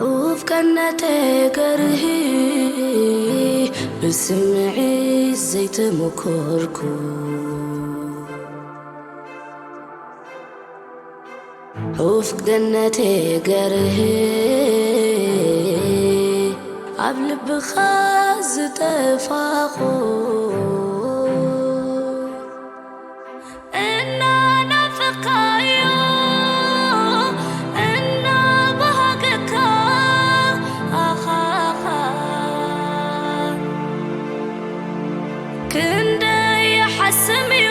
ኡፍ ቀነተ ገርሂ ብስምዒት ዘይተመኮርኩ። ኡፍ ገነተ ገርሂ ኣብ ልብኻ ዝጠፋኹ። እናናፈቕካዮ እናባሃገካ ኣኻኻ ክንደይ ይሓስም እዩ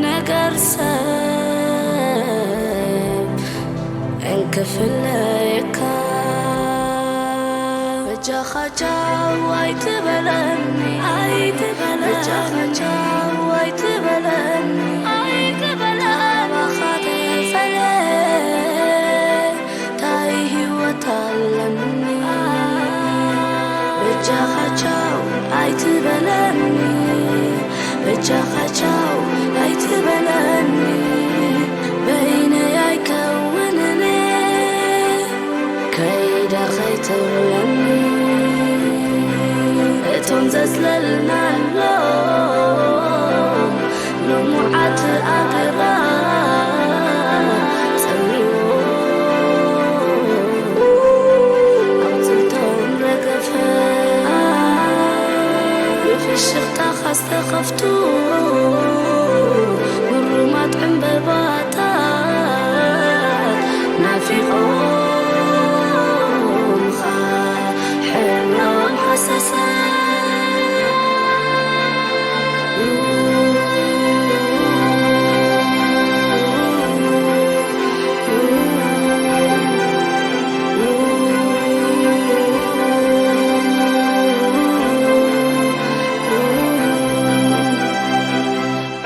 ነገር ሰብ እንክፍለየካ። በጃኻ ቻው ኣይትበለኒ፣ ኣይትበለኒ። በጃኻ ቻው ኣይትበለኒ፣ ኣይትበለኒ። ካባኻ ተፈልየ ታይ ህይወት ኣለኒ? በጃኻ ቻው ኣይትበለኒ፣ በጃኻ ቻው ኣይትበለኒ። በይነይ ኣይከውንን ከይደ ከይትብለኒ። እቶም ዘጽለልናሎም ልሙዓት ኣግራብ ጸልዎ ኣቑጽልቶም ረገፈ። ብፍሽኽታኻ ዝተኸፍቱ ግሩማት ዕምበባታት ናፊቖምኻ ሕብሮም ሃሰሰ።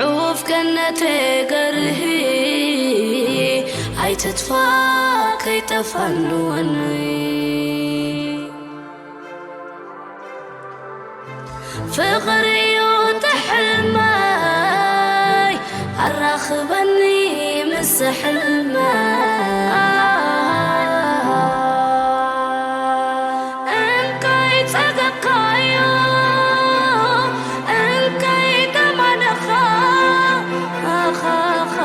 ዑፍ ገነተ ገርሂ ኣይትጥፋ ከይጠፋ ንወኒ። ፍቕሪ እዩ እቲ ሕልመይ ኣራኽበኒ ምስ ሕልመይ። እንካይ ጸገብካዮ እንካይ ደማነኻ ኣኻኻ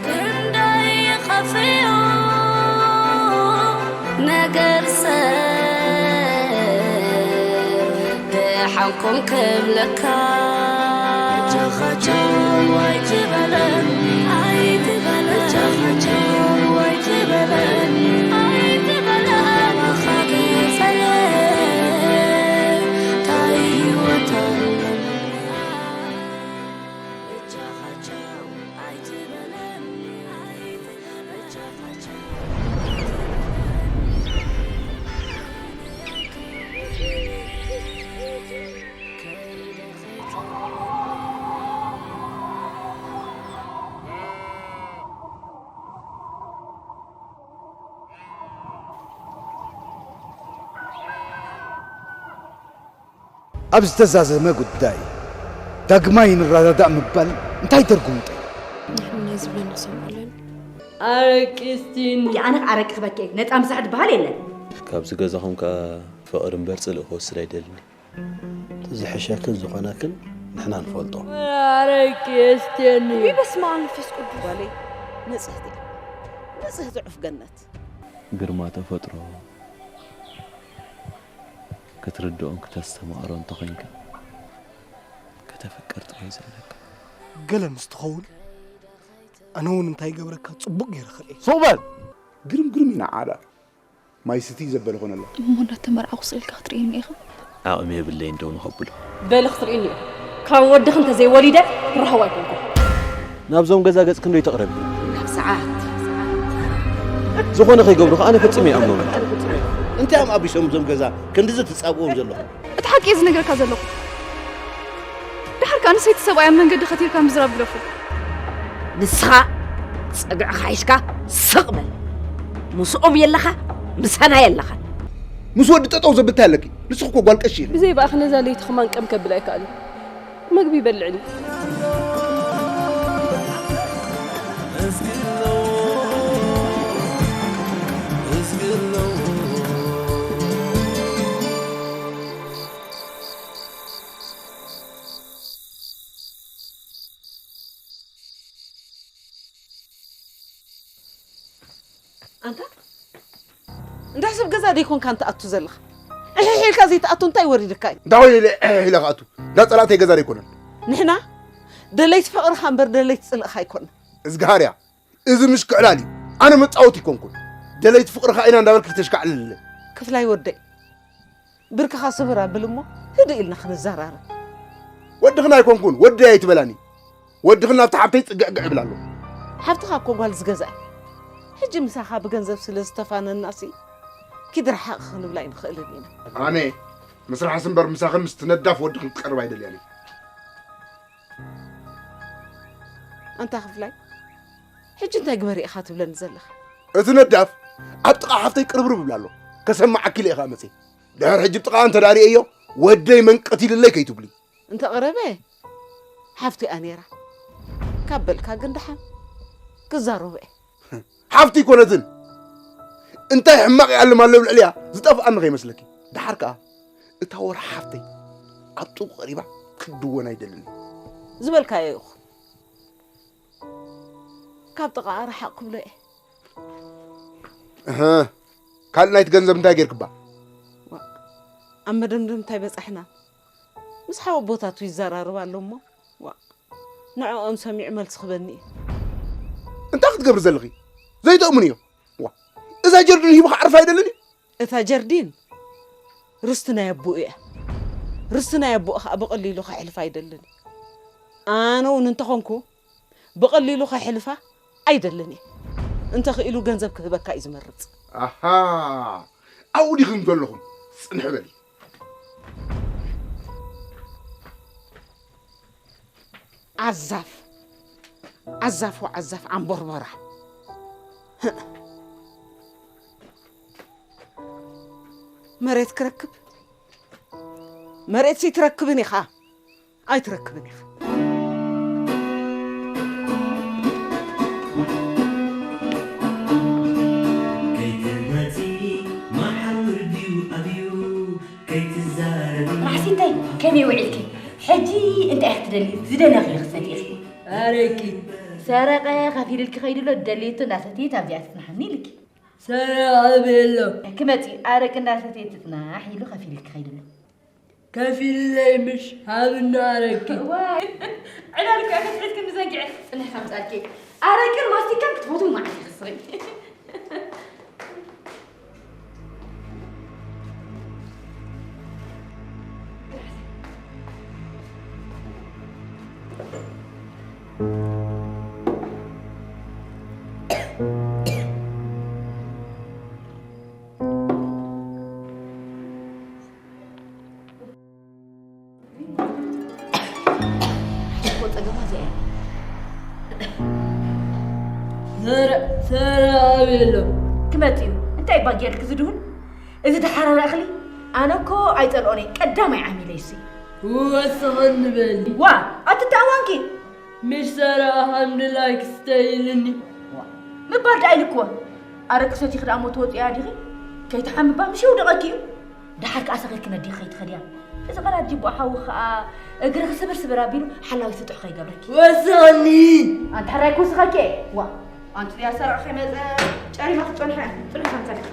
ክንደይ ይኸፍዮ ነገር ሰብ ደሓንኩም ክብለካ። ጃኻቻው ኣይትበለኒ፣ ኣይትበለኒ። ጃኻቻው ኣይትበለኒ፣ ኣይትበለኒ። ኣባኻ ገጸለ ታይ ህይወት ኣለኒ። ኣብ ዝተዛዘመ ጉዳይ ዳግማይ ንረዳዳእ ምባል እንታይ ትርጉም ይጠይ? ንሕና ናይ ዝብሎ ንሰምዖ ኣለና። ኣረቂ ስቲኒ። ኣነ ኣረቂ ክበኪ እየ። ነፃ ምሳሕ ዝበሃል የለን። ካብዚ ገዛኹም ከኣ ፍቕሪ እምበር ጽልኢ ክወስድ ኣይደልን እየ። እቲ ዝሕሸክን ዝኾነክን ንሕና ንፈልጦ። ኣረቂ የስትየኒ። ውይ በስመ ኣብ መንፈስ ቅዱስ። ጓለይ ንጽህቲ እያ። ንጽህቲ ዑፍ ገነት። ግርማ ተፈጥሮ ክትርድኦን ክተስተማቕሮን እንተኾይንካ ከተፍቅር ጥራይ እዩ ዘለካ። ገለ ምስ ትኸውን ኣነ እውን እንታይ ይገብረካ ጽቡቕ ገይረ ክርእይ። ሱቕ በል! ግርም ግርም ኢና ዓዳ። ማይ ስትይ ዘበለ ኾነላ። እሞ እንዳተመርዓኹ ስቕ ኢልካ ክትርእየኒ ኢኻ? ዓቕሚ የብለይን ደው ንኸብሎ። በሊ ክትርእይኒ ኢኹ። ካብ ወድኺ እንተዘይወሊደ ክረኽቦ ኣይኮንኩን። ናብዞም ገዛ ገጽኪ እንዶ ኣይተቕረቢ። ካብ ሰዓት ዝኾነ ከይገብሩኺ ኣነ ፈጺመ ኣይኣምኖምን። እንታይ እዮም ኣቢሶም እዞም ገዛ ክንድዚ ትጻብእዎም ዘለኹም? እቲ ሓቂ እየ ዝነግረካ ዘለኹ። ደሓር ከኣ ንሰይቲ ሰብኣይ ኣብ መንገዲ ከቲርካ ምዝራብ ግደፎ። ንስኻ ጸግዕኻ ሒዝካ ስቕ በል። ምስኦም የለኻ ምሳና የለኻን። ምስ ወዲ ጠጠው ዘብል እንታይ ኣለኪ? ንስኺ እኮ ጓል ቀሺ ኢኺ። ብዘይ ብኣኺ ነዛ ለይቲ ከማን ቀም ከብል ኣይከኣልን። መግቢ ይበልዕኒ። ኣንታ እንዳ ሰብ ገዛ ደይኮንካ እንትኣቱ ዘለኻ? እሕሕ ኢልካ ዘይትኣቱ እንታይ ወሪድካ እዩ? እንታይ ወሪደ እሕሕ ኢለ ክኣቱ? እንዳ ጸላእተይ ገዛ ደይኮነን? ንሕና ደለይቲ ፍቕርኻ እምበር ደለይቲ ጽልእኻ ኣይኮንና። እዝግሃር እያ። እዚ ምሽ ክዕላል እዩ። ኣነ መጻወቲ ኣይኮንኩን። ደለይቲ ፍቕርኻ ኢና እንዳበልኪ ተሽካዕልልለ። ክፍላይ ወደይ፣ ብርክኻ ስብር ኣብል እሞ ህድእ ኢልና ክንዘራረብ። ወድኽን ኣይኮንኩን፣ ወደይ ኣይትበላኒ። ወድኽን ናብቲ ሓብተይ ጽግዕግዕ ይብል ኣሎ። ሓፍትኻ እኮ ጓል ዝገዝኣ እዩ። ሕጂ ምሳኻ ብገንዘብ ስለ ዝተፋነናሲ ኪድ ርሓቕ ክንብላ ኣይንኽእልን ኢና። ኣነ ምስራሕስ እምበር ምሳኽን ምስቲ ነዳፍ ወድኽን ክትቀርብ ኣይደልያን እየ። ኣንታ ክፍላይ፣ ሕጂ እንታይ ግበሪ ኢኻ ትብለኒ ዘለኻ? እቲ ነዳፍ ኣብ ጥቓ ሓፍተይ ቅርብርብ ይብል ኣሎ። ከሰማዓኪ ኢለ ኢኻ መጽየ። ድሕር ሕጂ ጥቓ እንተ ደኣ ርእየዮ፣ ወደይ መንቀት ኢልለይ ከይትብሊ። እንተ ቀረበ፣ ሓፍቲ እያ ነይራ። ካብ በልካ ግን ደሓን ክዛረቦ እየ። ሓፍቲ ኣይኮነትን። እንታይ ሕማቕ ይኣልም ኣሎ ኣብ ልዕሊያ? ዝጠፍኣኒ ከይመስለኪ። ደሓር ከኣ፣ እታ ወርሒ ሓፍተይ ኣብ ጥቑ ቀሪባ ክድወን ኣይደልን። ዝበልካዮ ይኹን። ካብ ጥቓኣ ርሓቕ ክብሎ እየ። እህ፣ ካልእ ናይቲ ገንዘብ እንታይ ጌርክባ? ዋ፣ ኣብ መደምደምታ ይበጻሕና። ምስ ሓወቦታቱ ይዘራረብ ኣሎ እሞ፣ ዋ፣ ንዕኦም ሰሚዑ መልሲ ክበኒ እዩ። እንታይ ክትገብሪ ዘለኺ? ዘይጠቕሙን እዮም። ዋ፣ እዛ ጀርዲን ሂቡ ክዓርፍ ኣይደልን እዩ። እታ ጀርዲን ርስቲ ናይ ኣቦኡ እያ። ርስቲ ናይ ኣቦኡ ኸኣ ብቐሊሉ ከሕልፋ ኣይደልን እዩ። ኣነ እውን እንተኾንኩ ብቐሊሉ ከሕልፋ ኣይደልን እየ። እንተኽኢሉ ገንዘብ ክህበካ እዩ ዝመርጽ። ኣሃ፣ ኣብኡ ዲኹም ዘለኹም? ጽንሕ በሊ። ዓዛፍ፣ ዓዛፍ ወዓዛፍ ዓምቦርቦራ። መሬት ክረክብ? መሬትሲ ትረክብን ኢኻ። ኣይትረክብን ኢኻ። ከይትመጺ መሓውር ድዩ ኣብዩ? ከይትዛረቢ። ማሕሲተይ፣ ከመይ ውዒልኪ? ሕጂ እንታይ ኢኺ ትደልዪ? ዝደለኽዮ ክትሰትዪ ኢኺ። ኣረቂ። ሰረቐ ከፊልልኪ ከይዱ ኣሎ፣ ደልየቶ እንዳሰተየት ኣብዚኣ ትጽናሓኒ ኢልኪ። ሰረቐ ኣበይ ኣሎ? ክመጺ፣ ኣረቂ እንዳሰተየት ትጽናሕ ኢሉ ከፊልልኪ ከይዱ ኣሎ። ከፊለይ ምሽ ሃብና ኣረቂ። ዋይ፣ ዕላል እኮ እያ ክትሕዝ ክንዲ ዘንጊዐ። ጽንሒ ከምጻልኪ። ኣረቂን ማስቲካን ክትፈትዊ መዓት ኢኺ ትስኽሪ። እኮ ጸገማ እዚኣ እያ። ሰረ-፣ ሰረ ኣበይ ኣሎ? ክመጽእ እዩ። እንታይ እባ ጌርክ ዝድሁል? እዚ ደሓራሪ እኽሊ ኣነ እኮ ኣይጸልኦን እየ። ቀዳማይ ዓሚለይሲ። ወስኸኒ በሊ። ዋ፣ ኣትተኣዋንኪ። ምሽ ሰረ ኣሃምድላይ ክስተይ ኢልኒ። ዋ፣ ምባል ደኣ ኢልክዎ። ኣረቂ ሰቲኺ ደኣ እሞ ትወጽያ ዲኺ? ከይትሓምባ ምሽ ይውደቐኪ እዩ። ደሓር ከኣ ሰኺርኪ ነዲኺ ከይትኸድያ። እዚ ቐላጅቦ ሓዊ ኸኣ እግርኺ ስብር ስብር ኣቢሉ ሓላዊ ስጡሕ ከይገብረኪ። ወስኸኒ! ኣንቲ ሕራይ ክውስኸኪ እየ። ዋ፣ ኣንቲ ድያ ሰራቕ ከይመጸ ጨሪማ ክትጸንሐ ጽኑሕ ከምሰልኪ።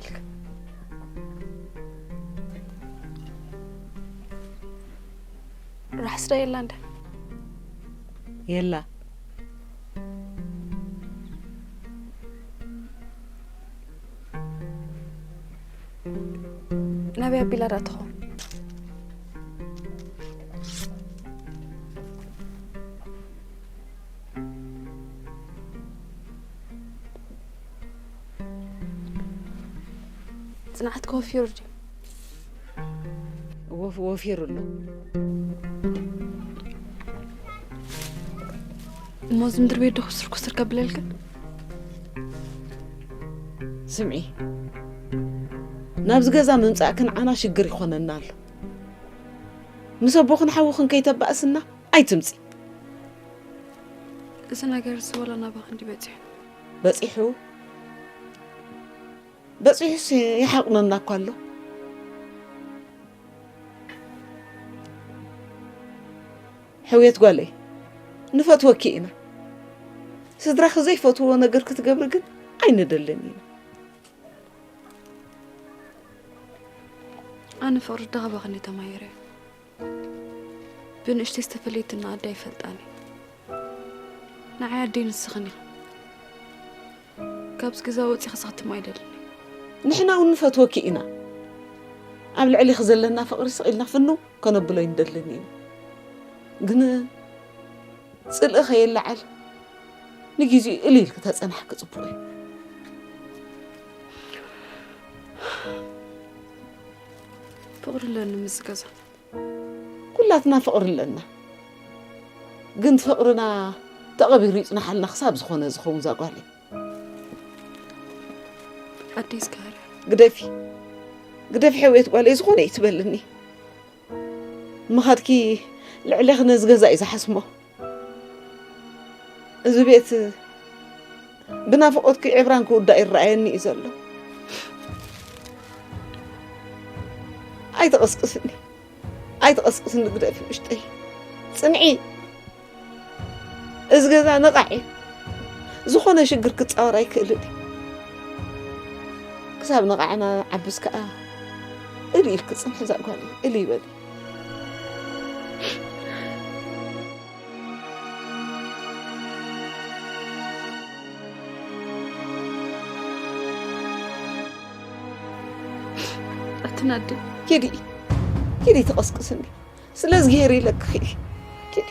ኢልካ። ራሕስዳ የላ እንደ የላ። ናበይ ኣቢላ ዳ ትኸውን? ጽንዓት ከወፊሩ ድዩ? ወፍ-፣ ወፊሩ ኣሎ። እሞ እዚ ምድሪ ቤት ዶ ክስር ክስር ከብለልክን? ስምዒ፣ ናብዚ ገዛ ምምጻእክን ዓና ሽግር ይኾነና ኣሎ። ምስ ኣቦኽን ሓውኽን ከይተባእስና ኣይትምጺ። እዚ ነገር እዚ ወላ ናባኽን ድዩ በጺሑ? በጺሑ? በጺሑስ ይሓቑነና እኳ ኣሎ። ሕውየት ጓለይ፣ ንፈትወኪ ኢና። ስድራኺ ዘይፈትዎ ነገር ክትገብሪ ግን ኣይንደልን ኢና። ኣነ ፍቕሪ ዳኻባኽን ተማሂረ። ብንእሽተይ ዝተፈለየትና ኣደ ኣይፈልጣን እየ። ንዓይ ኣደይ ንስኽን ኢኽን። ካብዚ ገዛ ወጺኺ ክትማ ኣይደልን። ንሕና እውን ንፈትወኪ ኢና። ኣብ ልዕሊኺ ዘለና ፍቕሪ ስቕ ኢልና ፍንው ከነብሎ ኣይንደልን ኢና። ግን ጽልኢ ከየለዓል ንግዜኡ እልል ክተጸናሕኪ ጽቡቕ እዩ። ፍቕሪ ኣለኒ ምስ ገዛ። ኩላትና ፍቕሪ ኣለና። ግን ፍቕርና ተቐቢሩ ይጽናሓልና ክሳብ ዝኾነ ዝኸውን ዛጓለይ። ኣደይ ዝገበረ። ግደፊ። ግደፊ ሕውየት ጓለይ ዝኾነ ይትበልኒ። ምኻድኪ ልዕሌኺ ነዚ ገዛ እዩ ዝሓስሞ። እዚ ቤት ብናፍቖትኪ ዕብራን ክውዳእ ይረኣየኒ እዩ ዘሎ። ኣይትቐስቅስኒ። ኣይትቐስቅስኒ ግደፊ ውሽጠይ። ጽንዒ። እዚ ገዛ ነቓዕ እዩ። ዝኾነ ሽግር ክጻወር ኣይክእልን እዩ። ክሳብ ነቓዕና ዓብስ ከኣ እልይ ኢልኪ ጽንሒ እዛ ጓለይ። እልይ በሊ። ኣትናዲ። ኪዲ። ኪዲ ተቐስቅስኒ። ስለ እግዚኣብሔር ኢለኪ ኪዲ። ኪዲ።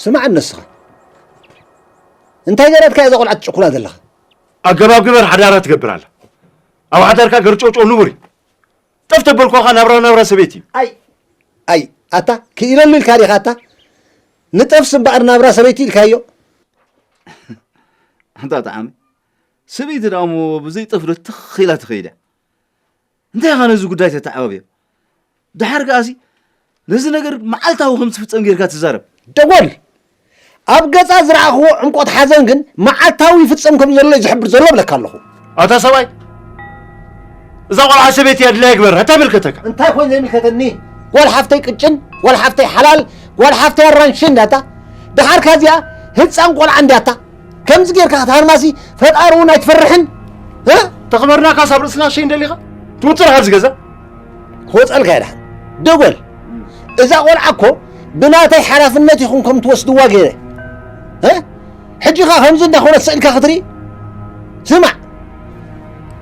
ስማዕ ንስኻ፣ እንታይ ገረትካ እዛ ቆልዓ ትጭኩላ ዘለኻ? ኣገባብ ግበር፣ ሓዳራ ትገብር ኣላ። ኣብ ሓዳርካ ገርጨውጨው ንቡር እዩ። ጠፍ ተበልኳኻ ናብራ ናብራ ሰበይቲ እዩ። ኣይ ኣይ ኣታ ክኢለሉ ኢልካ ዲኻ? ኣታ ንጠፍሲ እምበኣር ናብራ ሰበይቲ ኢልካዮ። ኣንታ ጠዓመ፣ ሰበይቲ ደኣ እሞ ብዘይ ጠፍ ዶ ትኽ ኢላ ትኸይድ እያ? እንታይ ኢኻ ነዚ ጉዳይ ተተዓባብዮ? ደሓር ከኣሲ ነዚ ነገር መዓልታዊ ከም ዝፍጸም ጌርካ ትዛረብ። ደጎል፣ ኣብ ገጻ ዝረኣኽዎ ዕምቆት ሓዘን ግን መዓልታዊ ይፍጸም ከም ዘሎ እዩ ዝሕብር ዘሎ እብለካ ኣለኹ። ኣታ ሰብኣይ፣ እዛ ቆልዓ ሰበይቲ እያ ድላያ ግበራ፣ እንታይ መልከተካ? እንታይ ኮይኑ ዘይምልከተኒ? ጓል ሓፍተይ ቅጭን፣ ጓል ሓፍተይ ሓላል፣ ጓል ሓፍተይ ኣራንሺ እንዳታ፣ ደሓር ካዚኣ ህፃን ቆልዓ እንዳታ ከምዚ ጌርካ ክትሃርማሲ ፈጣሪ እውን ኣይትፈርሕን? እ? ተኽበርና ካስ ኣብ ርእስና ሸይ እንደሊኻ? ትውፅር ካብዚ ገዛ። ክወፀልካ እየ ደሓን። ደጎል፣ እዛ ቆልዓ እኮ ብናተይ ሓላፍነት ኢኹም ከም ትወስድዋ ገይረ። እ? ሕጂ ኸ ከምዚ እንዳኾነት ስእልካ ክትርኢ? ስማዕ፣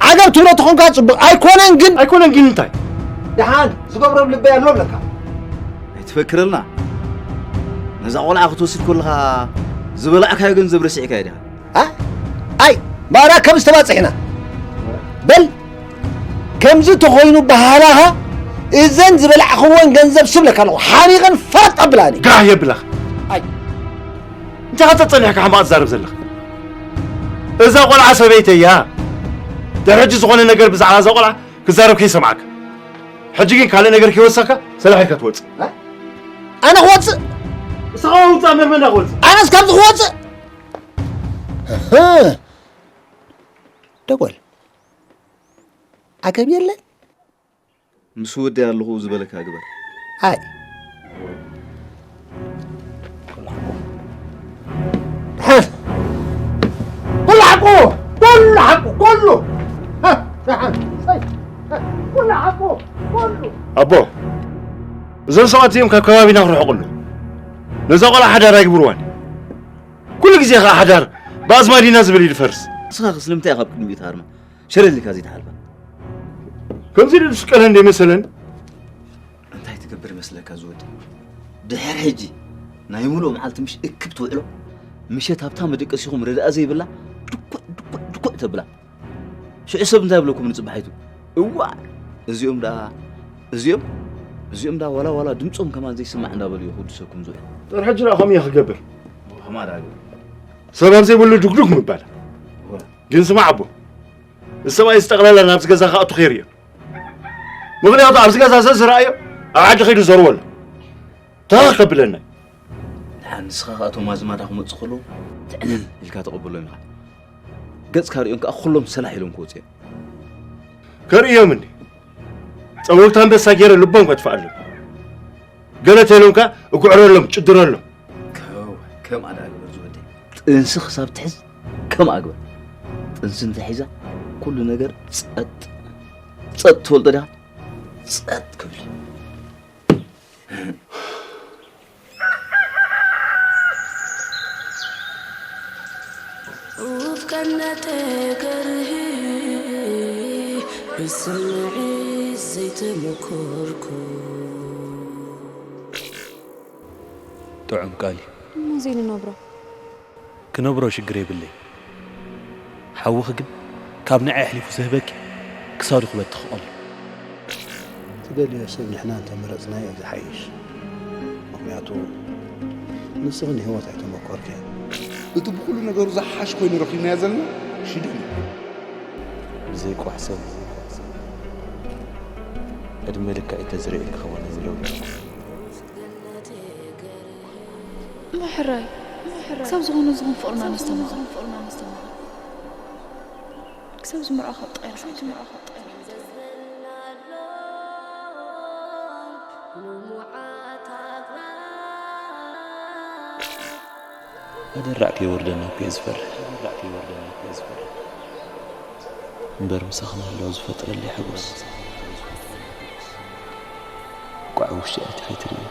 ዓገብ ትብሎ ተኾንካ ጽቡቕ ኣይኮነን ግን ኣይኮነን ግን እንታይ? ደሓን ዝገብሮ ኣብ ልበይ ኣሎ እብለካ። ኣይትፈክረልና። ነዛ ቆልዓ ክትወስድ ከለኻ ዝበላዕካዮ ገንዘብ ረሲዕካዮ ዲኻ? ኣ? ኣይ ባራ ከም ዝተባጽሕና በል። ከምዚ ተኾይኑ ባህላኻ እዘን ዝበላዕኽወን ገንዘብ ስብለካ ኣለኹ ሓሪቐን ፈረጥ ኣብላኒ። ጋህ የብላኽ። ኣይ እንታይ ኸ ጸኒሕካ ሕማቕ ትዛረብ ዘለኻ? እዛ ቆልዓ ሰበይተይ እያ። ድሕሪ ሕጂ ዝኾነ ነገር ብዛዕባ እዛ ቆልዓ ክዛረብ ከይሰምዓካ። ሕጂ ግን ካልእ ነገር ከይወሰኽካ ሰላሕ ኢልካ ትወጽእ። ኣነ ክወጽእ? ንስኻ ውጻእ መመና ክወጽእ። ኣነስ ካብዚ ክወጽእ? እህ። ደጎል ዓገብ የለን። ምስ ወደይ ኣለኹ ዝበለካ ግበር። ኣይ ኩሉ ሓቁ ኩሉ ሓቁ ኩሉ ኩሉ ሓቁ ኩሉ ኣቦ እዞም ሰባት እዚኦም ካብ ከባቢና ክርሕቁ ኣለዎም። ነዛ ቆልዓ ሓዳር ኣይግብርዋን። ኩሉ ግዜ ከዓ ሓዳር ብኣዝማዲና ዝብል እዩ ዝፈርስ። ንስኻ ከ ስለምንታይ ኢኻ ኣብ ቅድሚኡ ትሃርማ? ሸለል ኢልካ ዘይትሓልፋ? ከምዚ ኢሉ ዝፍቀረ እንደ መሰለን እንታይ ትገብር ይመስለካ ዝወዲ? ድሕር ሕጂ ናይ ሙሉእ መዓልቲ ምሽ እክብ ትውዕሎ፣ ምሸት ኣብታ መደቀሲኹም ረድኣ ዘይብላ ድኩዕ ድኩዕ ድኩዕ ተብላ። ሽዑ ሰብ እንታይ ይብለኩም ንጽባሒቱ? እዋ እዚኦም ደኣ እዚኦም እዚኦም ደኣ ዋላ ዋላ ድምጾም ከማን ዘይስማዕ እንዳበሉ ይኹድሰኩም ዝውዕል። ጥር ሕጂ ደኣ ከምኡ እየ ክገብር። ከማ ደኣ ግበር። ሰብ ኣብ ዘይብሉ ዱግዱግ ምባል። ግን ስማዕ ኣቦ፣ እዚ ሰብኣይ እዚ ጠቕላላ ናብዚ ገዛ ክኣቱ ከይርእዮ። ምኽንያቱ ኣብዚ ገዛ ዘዝረኣዮ ኣብ ዓዲ ከይዱ ዘርዎ ኣሎ። ተኸኽ ከብለና እዩ። ደሓን ንስኻ ከኣ እቶም ኣዝማዳ ክመጹ ከለዉ ትዕልል ኢልካ ተቐበሎም ኢኻ። ገጽካ ርእዮም ከኣ ኩሎም ሰላሕ ኢሎም ክወጹ እዮም። ከርእዮም እንዲ ጸወግቲ ኣንበሳ ገይረ ልቦም ከጥፍኣሎም። ገለ ተይሎም ከኣ እጉዕረሎም፣ ጭድረሎም። ከው ከምኣ ደኣ ግበር ዝወደይ። ጥንሲ ክሳብ ትሕዝ ከምኣ ግበር። ጥንሲ እንተ ሒዛ ኩሉ ነገር ጸጥ ጸጥ ትፈልጦ ዲኻ? ጸጥ ክብል እዩ። ውፍቀነተ ገርህ ብስምዒት ዘይተመኮርኩ ጥዑም ቃል እዩ። እሞ ዘይንነብሮ? ክነብሮ ሽግር የብለይ። ሓውኺ ግን ካብ ንዓይ ኣሕሊፉ ዝህበኪ ክሳዱ ክበትኽ ቀልዩ። ትደልዮ ሰብ ንሕና እንተመረጽናዮ ዝሓይሽ። ምኽንያቱ ንስኺ ንህይወት ኣይተመኮርክያን። እቲ ብኹሉ ነገሩ ዝሓሽ ኮይኑ ረኺብናዮ ዘለና ሽደን እዩ። ብዘይ ቋሕ ሰብ ዕድመ ልክዐይ ተዝርእየኪ ክኾነ ዝደውል። እሞ ሕራይ ክሳብ ዝኾነ ዝኹን ፍቕርና ነስተማቕር። ክሳብ ዝምርዖ ካብ ጠቒርካ ኣይትምርዖ። ኣደራዕ ከይወርደና እኮ እየ ዝፈርሕ። እምበር ምሳኺ ምህላው ዝፈጥረለይ ሓጎስ እንቋዕ ውሽጢ ኣእቲኺ ትርእዮ።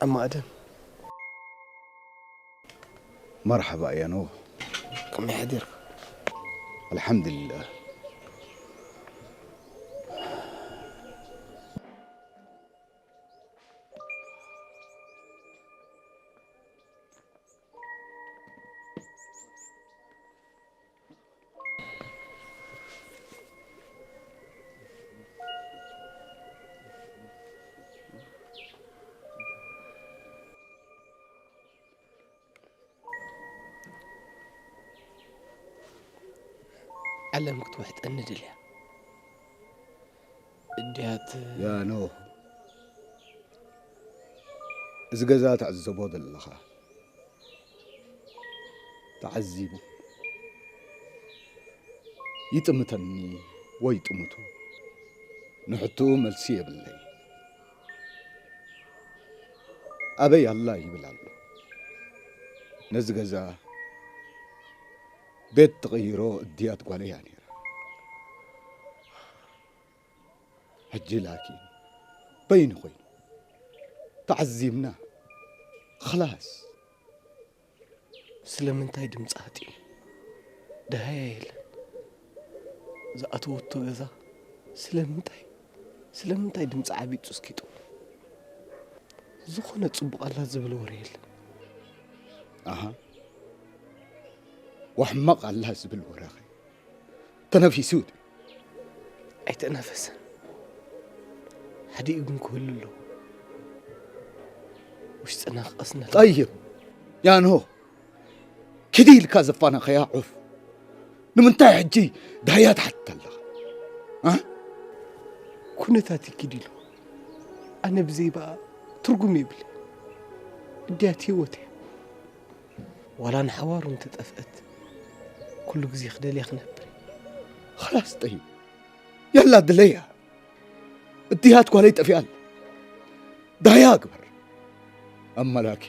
ዓማ ኣደም። መርሓባ ኣያኖ። ከመይ ሓዲርካ? ኣልሓምዱሊላህ። ዓለም ክትውሕጠኒ ድልያ። እድያት ያ ኖህ፣ እዚ ገዛ ትዕዘቦ ዘለኻ ተዓዚቡ። ይጥምተኒ ወይ ጥምቱ፣ ንሕትኡ መልሲ የብለይ። ኣበይ ኣላ ይብል ኣሎ። ነዚ ገዛ ቤት ትቕይሮ እድያት ጓለይ እያ ነይራ። ሕጂ ላኪን በይኑ ኮይኑ ተዓዚብና። ኸላስ። ስለምንታይ ድምጻ ኣጥዩ? ደሃያ የለን። ዝኣተወቶ ገዛ ስለምንታይ፣ ስለምንታይ ድምጻ ዓቢጡ እስኪጡ? ዝኾነ ጽቡቕ ኣላ ዝብል ወረ የለን። ኣሃ። ዋሕማቕ ኣላ ዝብል ወረኸ ተነፊሱ ድዩ? ኣይተናፈሰን። ሓዲኡ ግን ክህሉ ኣለዎ። ውሽጥና ክቐስነልና። ጠይብ፣ ያኖ፣ ኪዲ ኢልካ ዘፋነኸያ ዑፍ። ንምንታይ ሕጂ ዳህያ ትሓትት ኣለኻ? እ? ኩነታት እዩ ኪዲ ኢሉ። ኣነ ብዘይ ብኣ ትርጉም የብለይ። እድያት ህይወት እያ። ዋላ ንሓዋሩ እንተጠፍአት፣ ኩሉ ግዜ ክደልያ ክነብር። ኸላስ ጠይብ፣ የላ ድለያ። እድያት ጓለይ ጠፊኣል። ዳህያ ግበር። ኣመላኪ፣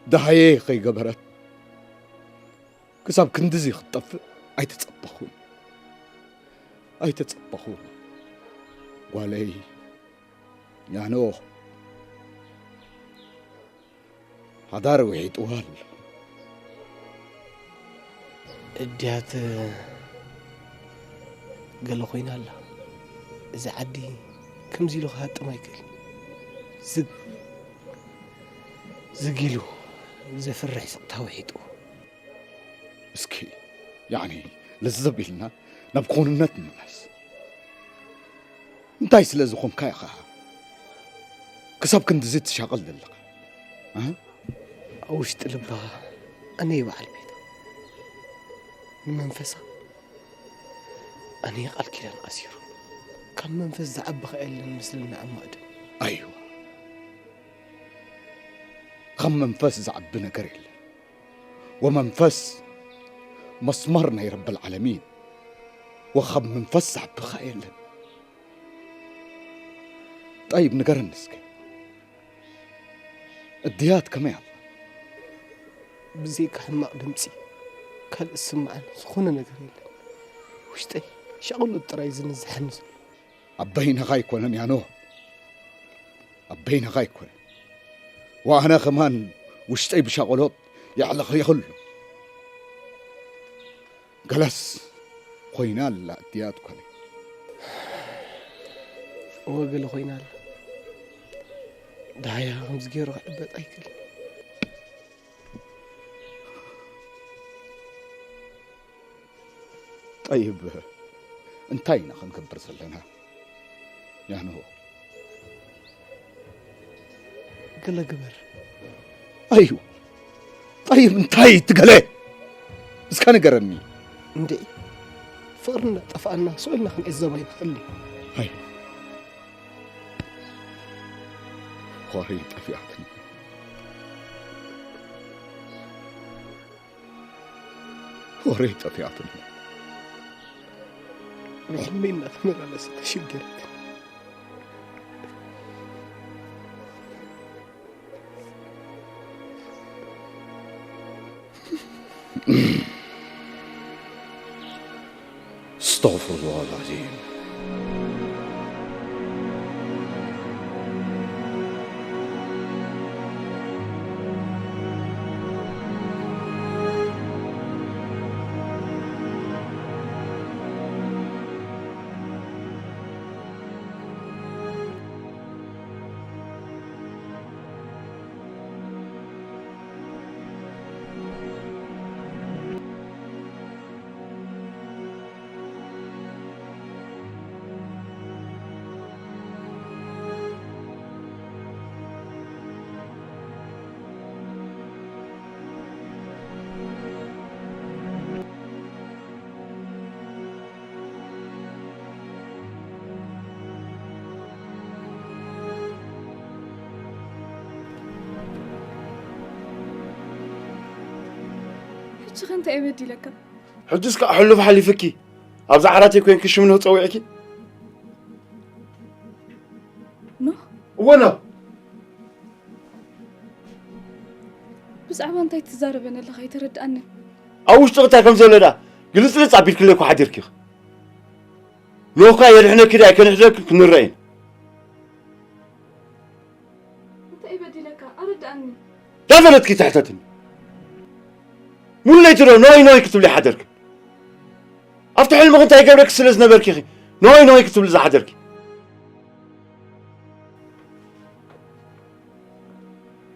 ዳህየ ከይገበረት ክሳብ ክንድዚ ክትጠፍእ ኣይተጸበኹን። ኣይተጸበኹን። ጓለይ፣ ያኖ፣ ሓዳር ውሒጥዋ ኣሎ። እድያት ገለ ኮይና ኣላ። እዚ ዓዲ ከምዚ ኢሉ ክሃጥም ኣይክእል። ዝግ-፣ ዝግ ኢሉ ዘፍርሕ ስቕታ ውሒጡ። እስኪ፣ ያዕኒ፣ ለዘብ ኢልና ናብ ክውንነት ንመለስ። እንታይ ስለ ዝኾንካ ኢኻ ክሳብ ክንድዚ ትሻቐል ዘለኻ? እ? ኣብ ውሽጢ ልባ ኣነ እየ በዓል ቤታ። ንመንፈሳ ኣነ እየ ቃል ኪዳን ኣሲሩ። ካብ መንፈስ ዝዓቢ ኸኣ የለን ምስልና ኣማእድም። ኣይዋ፣ ካብ መንፈስ ዝዓቢ ነገር የለን። ወመንፈስ መስመር ናይ ረብል ዓለሚን። ወኻብ መንፈስ ዝዓቢ ኸኣ የለን። ጠይብ፣ ንገረኒ እስከ፣ እድያት ከመይ ኣላ? ብዘይካ ሕማቕ ድምጺ ካልእ ዝስምዓኒ ዝኾነ ነገር የለን። ውሽጠይ ሻቕሎት ጥራይ ዝንዝሓኒ ዘሎ። ኣብ በይንኻ ኣይኮነን ያኖ፣ ኣብ በይንኻ ኣይኮነን። ወኣነ ከማን ውሽጠይ ብሻቕሎት የዕለኸ ይኽሉ። ገለስ ኮይና ኣላ እድያት ኮነ። እወ፣ ገለ ኮይና ኣላ። ደሃያ ከምዚ ገይሩ ክዕበጥ ኣይክእልን። ጠይብ፣ እንታይ ኢና ክንገብር ዘለና? ያኖ። ገለ ግበር። ኣዩ፣ ጠይብ፣ እንታይ እቲ ገለ? እስካ ንገረኒ። እንዴ፣ ፍቕሪ እንዳጠፋኣና ስቕ ኢልና ክንዕዘብ ኣይንኽእልን። ኣዩ። ኾሪ ጠፊኣትኒ። ኾሪ ጠፊኣትኒ። ብሕልሚ እናተመላለሰ ተሸገረት። استغفر الله العظيم. ሽኸ እንታይ እየ በዲለካ? ሕጅስ ከዓ ሕሉፍ ሓሊፍኪ። ኣብዛ ዓራተይ ኮይንኪ ሽም ኖህ ጸዊዕኪ? ኖህ? እወ ኖህ። ብዛዕባ እንታይ ትዛረበኒ ኣለኻ? ኣይተረድኣንን። ኣብ ውሽጥኺ እንታይ ከም ዘሎ ደኣ ግልጽልጽ ኣቢልክለይ እኮ ሓዲርኪ። ኖህ ከኣ የድሕነኪ ድዩ ኣይከድሕነኪ ክንረኣይ ኢና። እንታይ በዲለካ? ኣረድኣኒ። ዳፈለጥኪ ትሕተትኒ። ሙሉ ለይቲ ዶ ኖይ ኖይ ክትብሊ ሓደርኪ? ኣብቲ ሕልምኺ እንታይ ይገብረኪ ስለ ዝነበርኪ ኢኺ ኖይ ኖይ ክትብሊ ዝሓደርኪ?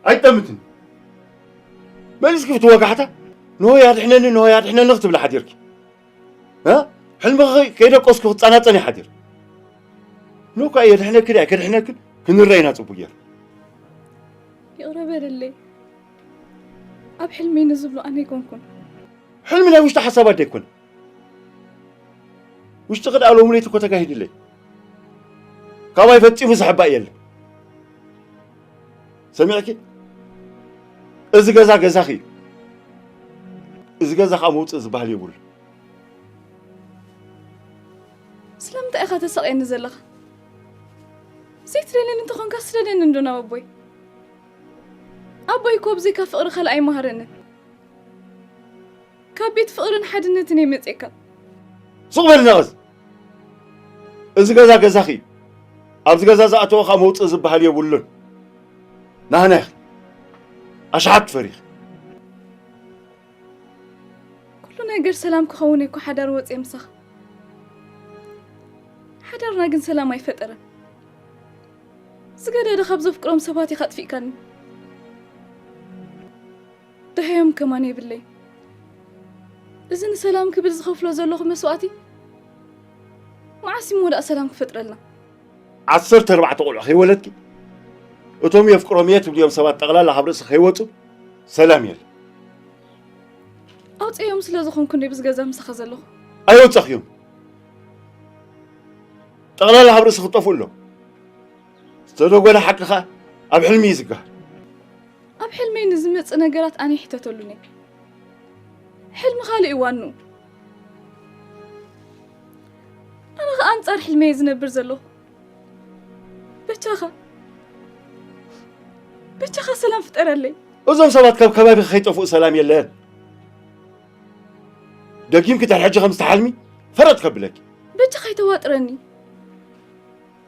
ኣይጠምትን። መሊስኪ ብቲ ወጋሕታ ኖህ ኣድሕነኒ፣ ኖህ ኣድሕነኒ ክትብሊ ሓዲርኪ። እ? ሕልምኺ ከይደቀስኩ ክጸናጸን ይሓድር። ኖህ ከኣ የድሕነኪ ድዩ ኣይከድሕነክን ክንረኣይ ኢና ጽቡቕ ጌር። ይቕረ በለለይ። ኣብ ሕልመይ ንዝብሎ ኣነ ኣይኮንኩን። ሕልሚ ናይ ውሽጢ ሓሳባት ዶ ኣይኮነ? ውሽጥኺ ደኣ ሎሚ ለይቲ እኮ ተጋሂዱለይ። ካባይ ፈጺሙ ዝሕባእ የለን። ሰሚዕኪ? እዚ ገዛ ገዛኺ እዩ። እዚ ገዛ ከዓ መውፅእ ዝበሃል የብሉ። ስለምንታይ ኢኻ ተሳቕየኒ ዘለኻ? ዘይትደልየኒ እንተኾንካ ስደደኒ እንዶ ናብ ኣቦይ። ኣቦይ እኮ ብዘይካ ፍቕሪ ካልእ ኣይመሃረንን። ካብ ቤት ፍቕርን ሓድነትን እየ መፅየካ። ሱቕ በሊ ነቐዝ። እዚ ገዛ ገዛኺ እዩ። ኣብዚ ገዛ ዝኣተወ ከዓ መውፅእ ዝበሃል የብሉን። ናህና ኢኺ ኣሽሓት ትፈሪኺ። ኩሉ ነገር ሰላም ክኸውን እኮ ሓዳር ወፅየ ምሳኻ። ሓዳርና ግን ሰላም ኣይፈጠረን። ዝገደደ ካብ ዘፍቅሮም ሰባት ኢኻ ኣጥፊእካኒ። ደሃዮም ከማን የብለይ። እዚ ንሰላም ክብል ዝኸፍሎ ዘለኹ መስዋእቲ መዓስ እሞ ደኣ ሰላም ክፈጥረልና? ዓሰርተ ኣርባዕተ ቆልዑ ከይወለድኪ እቶም የፍቅሮም እየ ትብልዮም ሰባት ጠቕላላ ካብ ርእሲ ከይወፁ ሰላም የለ። ኣውፅኦም ስለ ዝኾንኩ እንደ ብዝገዛ ምሳኻ ዘለኹ። ኣየውፀኽዮም። ጠቕላላ ካብ ርእሲ ክጠፍኡ ኣለዎም። ዝተደጎለ ሓቂ ኸኣ ኣብ ሕልሚ እዩ ዝገሃር። ኣብ ሕልመይ ንዝመጽእ ነገራት ኣነ ይሕተተሉን እየ። ሕልሚ ካልእ እዩ ዋንኡ። ኣነ ኸኣ ኣንጻር ሕልመይ እየ ዝነብር ዘለኹ። በጃኻ፣ በጃኻ ሰላም ፍጠረለይ። እዞም ሰባት ካብ ከባቢኺ ከይጠፍኡ ሰላም የለን። ደጊምኪ ድሕሪ ሕጂ ከም ዝተሓልሚ ፈረጥ ከብለኪ። በጃኻ ኣይተዋጥረኒ።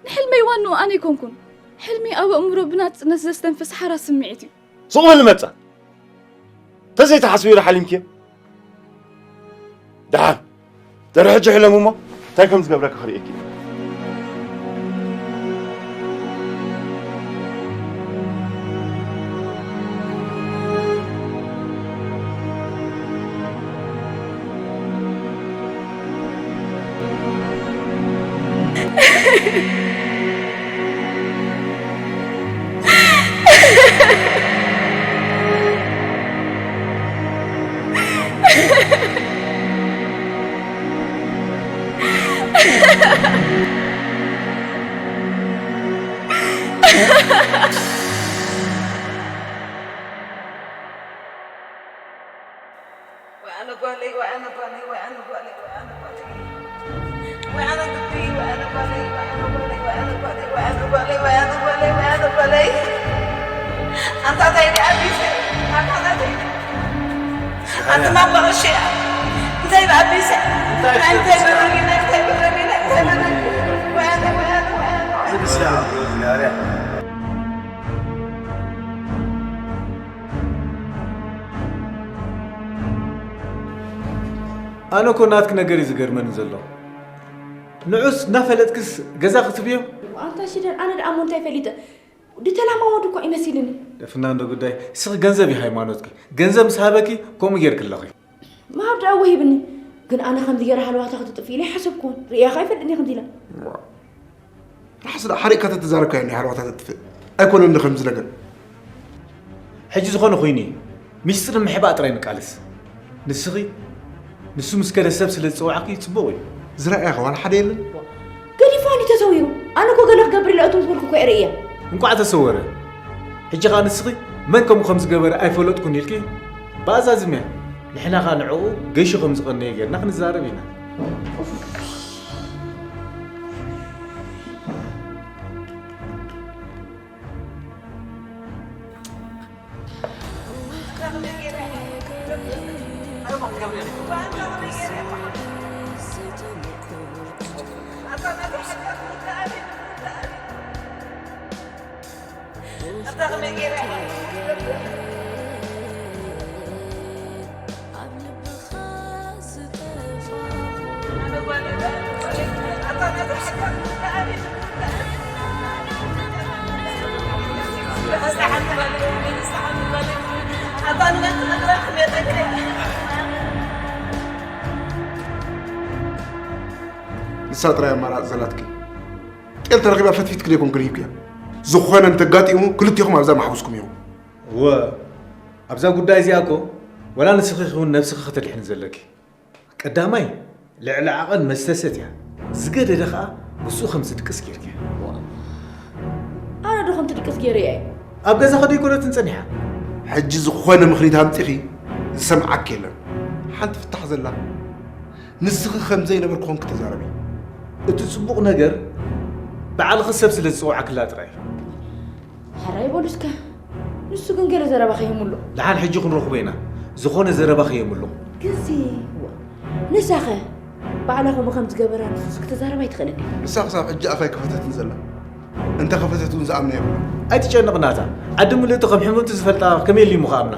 ንሕልመይ ዋንኡ ኣነ ኣይኮንኩን። ሕልሚ ኣብ ኣእምሮ ብናጽነት ዘስተንፍስ ሓራ ስምዒት እዩ። ሱቕ በሊ መጻ። ተዘይተሓስቢ ዶ ሓሊምክዮ? ደሓን፣ ድሕሪ ሕጂ ሕለሙ እሞ እንታይ ከም ዝገብረኪ ክርእየኪ እየ። ኣነ እኮ ናትኪ ነገር እዩ ዝገርመኒ ዘሎ። ንዑስ እናፈለጥክስ ገዛ ክትብዮ? ኣንታ ሽደን፣ ኣነ ደኣ እሞ እንታይ ፈሊጠ? ድተላማመዱ እኮ ይመሲልኒ። ደፍና እንዶ ጉዳይ፣ እስኺ ገንዘብ እዩ ሃይማኖትኪ። ገንዘብ ምስ ሃበኪ ከምኡ ጌርኪ ኣለኺ። ምሃብ ደኣ እወ ሂብኒ። ግን ኣነ ከምዚ ገይራ ሃለዋታ ክትጥፍእ ኢለ ኣይሓሰብኩን። ርእያኻ ኣይፈልጥን እየ ከምዚ ኢላ። ዋ። ራሕሲ ደኣ ሓሪቕካ ተተዛረብካዮ ናይ ሃለዋታ ተጥፍእ። ኣይኮነን ዶ ከምዚ ነገር? ሕጂ ዝኾነ ኮይኑ እዩ። ሚስጥር ንምሕባእ ጥራይ ንቃለስ። ንስኺ፣ ንሱ ምስ ከደ ሰብ ስለ ዝጸዋዕኪ ጽቡቕ እዩ። ዝረኣየኻ ዋላ ሓደ የለን? ገዲፋኒ ተሰዊሩ። ኣነ እኮ ገለ ክገብር ኢለ እቶም ዝበልኩ እኮ እየ ርእየ። እንቋዕ ተሰወረ። ሕጂ ኸኣ ንስኺ መን ከምኡ ከም ዝገበረ ኣይፈለጥኩን ኢልኪ ብኣዛዝምያ። ንሕና ኸኣ ንዕኡ ገይሹ ከም ዝቐነየ ጌርና ክንዛረብ ኢና። ንሳ ጥራይ ኣማራጺ ዘላትኪ። ጤል ተረኺባ ፈትፊትኪ ደይኮንኪ ርሂብክያ። ዝኾነ እንተጋጢሙ ክልቴኹም ኣብዛ ማሕቡስኩም ኢኹም። እወ፣ ኣብዛ ጉዳይ እዚኣ እኮ ዋላ ንስኺ ኺውን ነብስኺ ኽተድሕኒ ዘለኪ። ቀዳማይ ልዕሊ ዓቐን መስተ ሰትያ፣ ዝገደደ ኸኣ ምስኡ ከም ዝድቅስ ጌርክያ። ኣነ ዶ ከምቲ ድቅስ ገይረ እየ? ኣብ ገዛኺ ዶ ኣይኮነትን ጸኒሓ? ሕጂ ዝኾነ ምኽኒት ኣምጺኺ ዝሰምዓኪ የለን። ሓንቲ ፍታሕ ዘላ፣ ንስኺ ከም ዘይነበርኪ ኾንኪ ተዛረቢ። እቲ ጽቡቕ ነገር ባዕልኺ ሰብ ስለ ዝጸውዓክላ ጥራይ። ሕራይ በሉ እስከ። ንሱ ግን ገለ ዘረባ ከየምሉ። ደሓን ሕጂ ክንረኽቦ ኢና። ዝኾነ ዘረባ ከየምሉ። ግዜ። ንሳኸ ባዕላ ከምኡ ከም ዝገበራ ንሱስ ክትዛረብ ኣይትኽእልን እያ። ንሳ ክሳብ ሕጂ ኣፋ ኣይከፈተትን ዘላ። እንተ ከፈተት እውን ዝኣምና የብላ። ኣይትጨነቕ ናታ። ዓዲ ምልእቲ ከም ሕምምቲ ዝፈልጣ ከመይ ኢሉ እሞ ክኣምና?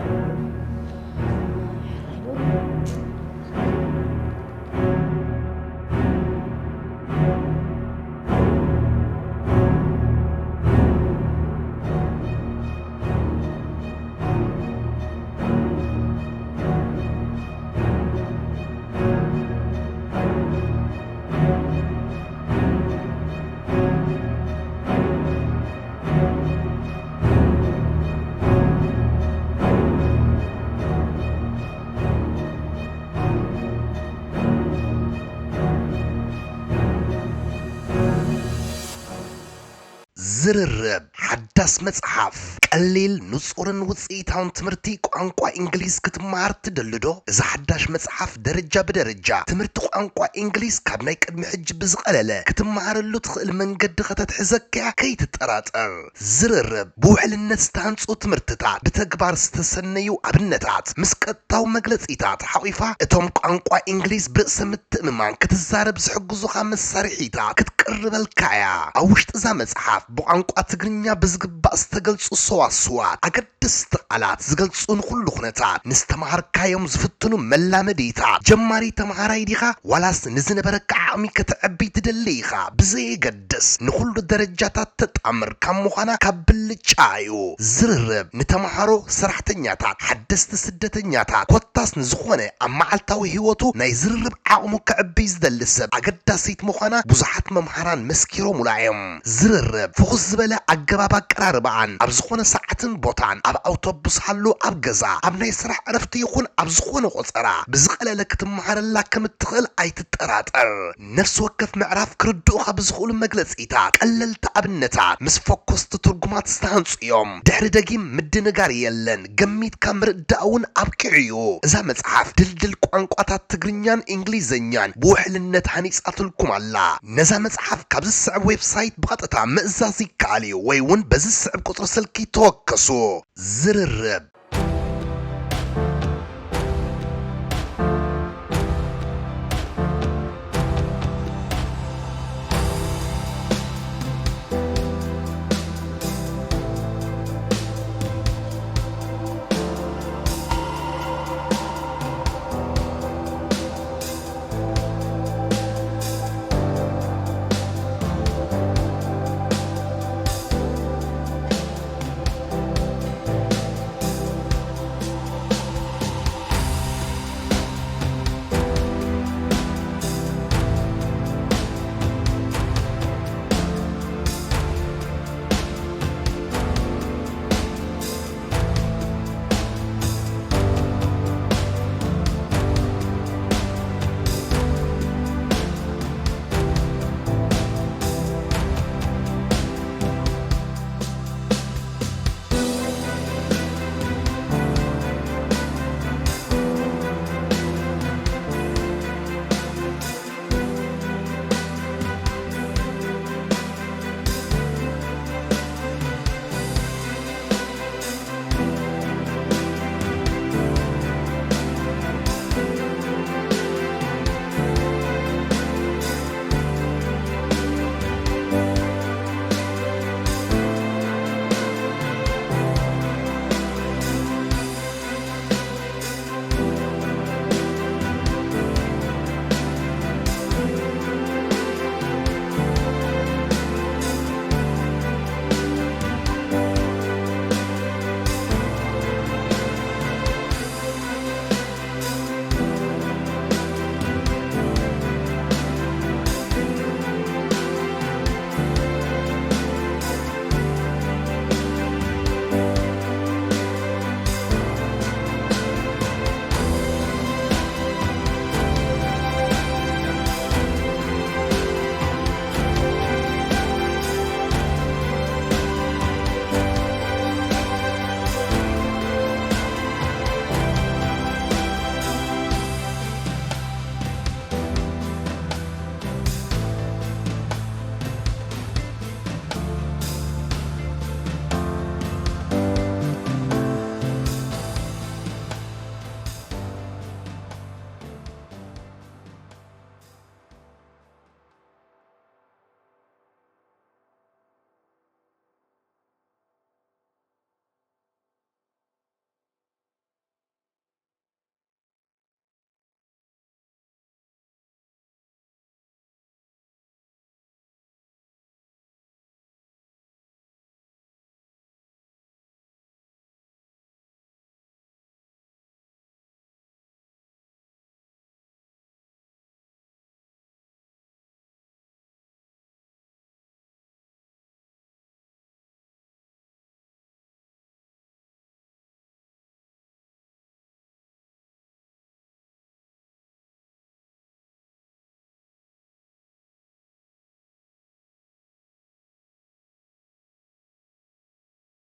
ዝርርብ ሓዳስ መጽሓፍ። ቀሊል፣ ንጹርን ውጽኢታውን ትምህርቲ ቋንቋ እንግሊዝ ክትመሃር ትደሊ ዶ? እዛ ሓዳሽ መጽሓፍ ደረጃ ብደረጃ ትምህርቲ ቋንቋ እንግሊዝ ካብ ናይ ቅድሚ ሕጂ ብዝቐለለ ክትመሃረሉ ትኽእል መንገዲ ከተትሕዘካ እያ፣ ከይትጠራጠር። ዝርርብ ብውሕልነት ዝተሃንጹ ትምህርትታት፣ ብተግባር ዝተሰነዩ ኣብነታት፣ ምስ ቀጥታዊ መግለጺታት ሓቑፋ፣ እቶም ቋንቋ እንግሊዝ ብርእሰ ምትእምማን ክትዛረብ ዝሕግዙኻ መሳርሒታት ክትቅርበልካ እያ። ኣብ ውሽጢ እዛ መጽሓፍ፣ ብቋንቋ ትግርኛ ብዝግባእ ዝተገልጹ ሰዋስዋት፣ ኣገደስቲ ቃላት ዝገልጹ ንኹሉ ኩነታት፣ ንዝተምሃርካዮም ዝፍትኑ መላመዲታት፣ ጀማሪ ተምሃራይ ዲኻ ዋላስ ንዝነበረካ ዓቕሚ ከተዕቢ ትደሊ ኢኻ፣ ብዘየገድስ ንኹሉ ደረጃታት ተጣምር ካብ ምዃና ካብ ብልጫ እዩ። ዝርርብ ንተምሃሮ፣ ሰራሕተኛታት፣ ሓደስቲ ስደተኛታት፣ ኮታስ ንዝኾነ ኣብ መዓልታዊ ህይወቱ ናይ ዝርርብ ዓቕሙ ከዕብይ ዝደሊ ሰብ ኣገዳሲት ምዃና ብዙሓት መምሃራን መስኪሮሙላ እዮም። ዝርርብ ፍኹስ ዝበለ ኣገባብ ኣቀራርባኣን ኣብ ዝኾነ ሰዓትን ቦታን፣ ኣብ ኣውቶቡስ ሃሉ፣ ኣብ ገዛ፣ ኣብ ናይ ስራሕ ዕረፍቲ ይኹን ኣብ ዝኾነ ቆጸራ ብዝቐለለ ክትመሃረላ ከም እትኽእል ኣይትጠራጠር። ነፍሲ ወከፍ ምዕራፍ ክርድኡኻ ብዝኽእሉ መግለጺታት፣ ቀለልቲ ኣብነታት ምስ ፈኮስቲ ትርጉማት ዝተሃንጹ እዮም። ድሕሪ ደጊም ምድንጋር የለን፣ ገሚትካ ምርዳእ እውን ኣብቂዑ እዩ። እዛ መጽሓፍ ድልድል ቋንቋታት ትግርኛን እንግሊዝኛን ብውሕልነት ሃኒጻትልኩም ኣላ። ነዛ መጽሓፍ ካብ ዝስዕብ ዌብሳይት ብቐጥታ ምእዛዝ ይከኣል እዩ፣ ወይ እውን በዚ ዝስዕብ ቁጽሪ ስልኪ ተወከሱ። ዝርርብ